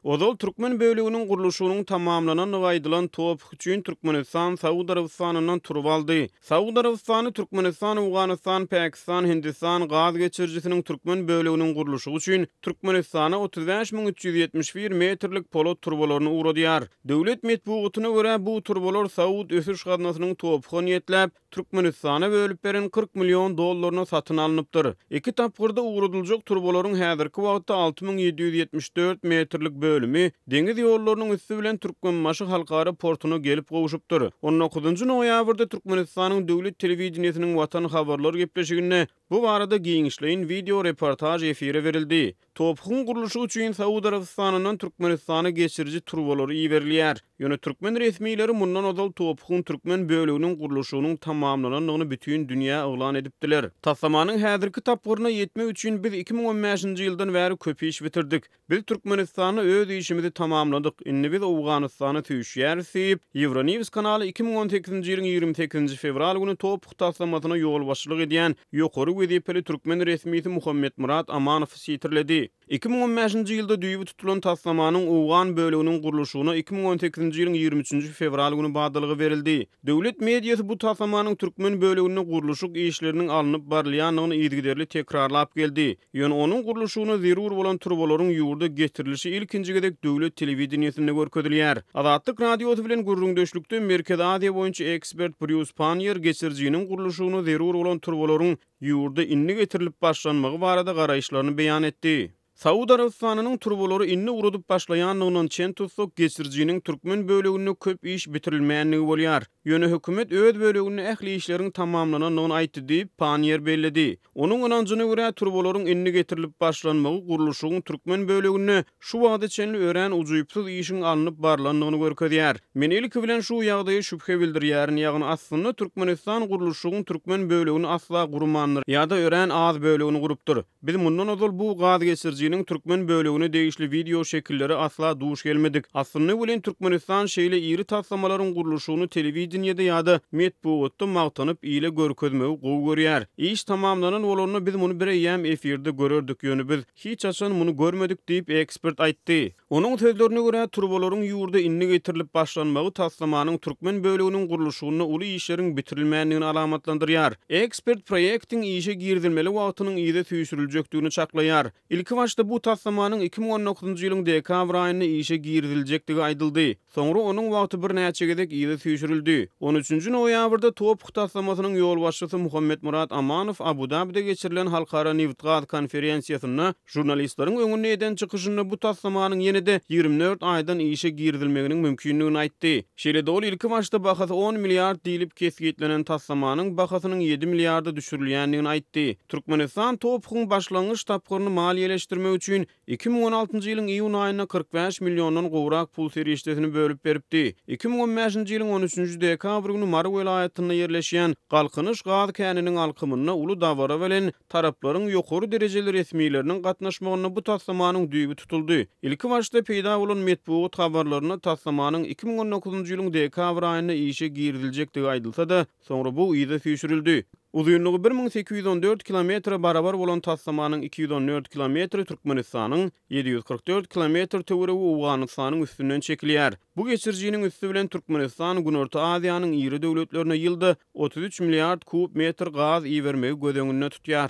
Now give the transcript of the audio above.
Ozal türkmen böleginiň gurluşygynyň tamamlanandygy aýdylan TOPH üçin Türkmenistan Saud Arabystanyndan turba aldy. Saud Arabystany Türkmenistan, Owganystan, Pakistan, Hindistan gaz geçirijisiniň türkmen böleginiň gurluşygy üçin Türkmenistana 35 371 metrlik polat turbalaryny ugradýar. Döwlet metbugatyna görä, bu turbalar Saud ösüş gaznasynyň TOPH-a niýetläp, Türkmenistana bölüp beren 40 million dollaryna satyn alnypdyr. Iki tapgyrda ugradyljak turbalaryň häzirki wagtda 6774 metrlik bölümi deňiz ýollarynyň üsti bilen Türkmenbaşy halkara portuna gelip gowşupdyr. On dokuzynjy noýabrda Türkmenistanyň döwlet telewideniýesiniň Watan habarlar gepleşiginde bu barada giňişleýin wideo reportaž efire berildi. TOPH-yň gurluşygy üçin Saud Arabystanyndan Türkmenistana geçiriji turbalary iberilýär. Ýöne türkmen resmileri mundan ozal TOPH-yň türkmen böleginiň gurluşygynyň tamamlanandygyny bütin dünýä yglan edipdiler. Taslamanyň häzirki tapgyryna ýetmek üçin biz 2015-nji ýyldan bäri köp iş bitirdik. Biz Türkmenistanda öz işimizi tamamladyk, indi biz Owganystana süýşýäris diýip, Euronews kanaly 2018-nji ýylyň 28-nji fewral güni TOPH taslamasyna ýolbaşçylyk edýän ýokary wezipeli türkmen resmisi Muhammetmyrat Amanowy sitirledi. 2015-nji ýylda düýbi tutulan taslamanyň owgan böleginiň gurluşygyna 2018-nji ýylyň 23-nji fewral güni badalga berildi. Döwlet mediasy bu taslamanyň türkmen böleginde gurluşyk işleriniň alnyp barylýandygyny yzygiderli tekrarlap geldi. Ýöne onuň gurluşygyna zerur bolan turbalaryň ýurda getirilişi ilkinji gezek döwlet telewideniýesinde görkezilýär. Azatlyk Radiosy bilen gürrüňdeşlikde Merkezi Aziýa boýunça ekspert Brýus Panniýer geçirijiniň gurluşygyna zerur bolan turbalaryň ýurda indi getirilip başlanmagy barada garaýyşlaryny beýan etdi. Saud Arabystanynyň turbalary indi ugradyp başlaýandygyndan çen tutsak, geçirijiniň türkmen böleginde köp iş bitirilmändigi bolýar. Ýöne hökümet öz böleginde ähli işleriň tamamlanandygyny aýtdy diýip, Panniýer belledi. Onuň ynanjyna görä, turbalaryň indi getirilip başlanmagy gurluşygyň türkmen böleginde şu wagta çenli örän ujypsyz işiň alnyp barlandygyny görkezýär. Men ilki bilen şu ýagdaýa şübhe bildirýärin, ýagny aslynda Türkmenistan gurluşygyň türkmen bölegini asla gurmandyr ýa-da örän az bölegini gurupdyr. Biz mundan ozal bu gaz geçirijiniň türkmen bölegine degişli wideo şekillere asla duş gelmedik. Aslynda welin Türkmenistan şeýle iri taslamalaryň gurluşygyny telewideniýede ýa-da metbugatda magtanyp ile görkezmegi gowy görýär. Iş tamamlanan bolanda biz muny bireýýäm efirde görerdik, ýöne biz hiç haçan muny görmedik diýip, ekspert aýtdy. Onuň sözlerine görä, turbalaryň ýurda indi getirilip başlanmagy taslamanyň türkmen böleginiň gurluşygynda uly işleriň bitirilmändigini alamatlandyrýar. Ekspert proýektiň işe girizilmeli wagtynyň yza süýşüriljekdigini çaklaýar. Ilkibaşda bu taslamanyň 2019-njy ýylyň dekabr aýynda işe giriziljekdigi aýdyldy. Soňra onuň wagty birnäçe gezek yza süýşürildi. On üçünji noýabrda TOPH taslamasynyň ýolbaşçysy Muhammetmyrat Amanow Abu-Dabide geçirilen halkara nebitgaz konferensiýasynda žurnalistleriň öňünde eden çykyşynda bu taslamanyň ýene-de 24 aýdan işe girizilmeginiň mümkindigini aýtdy. Şeýle-de ol ilkibaşda bahasy on milliard diýlip kesgitlenen taslamanyň bahasynyň ýedi milliarda düşürilýändigini aýtdy. Türkmenistan TOPH-yň başlangyç tapgyryny maliýeleşdirmek üçin 2016-njy ýylyň iýun aýynda 45 milliondan gowrak pul serişdesini bölüp beripdi. 2015-nji ýylyň on üçünji dekabr güni Mary welaýatynda ýerleşýän Galkynyş gaz käniniň alkymynda uly dabara bilen taraplaryň ýokary derejeli resmileriniň gatnaşmagynda bu taslamanyň düýbi tutuldy. Ilkibaşda peýda bolan metbugat habarlarynda taslamanyň 2019-njy ýylyň dekabr aýynda işe giriziljekdigi aýdylsa-da, soňra bu yza süýşürildi. Uzynlygy 1814 kilometre barabar bolan taslamanyň 214 kilometri Türkmenistanyň, 744 kilometr töweregi Owganystanyň üstünden çekilýär. Bu geçirijiniň üsti bilen Türkmenistan Günorta Aziýanyň iri döwletlerine ýylda 33 milliard kub metr gaz ibermegi göz öňünde tutýar.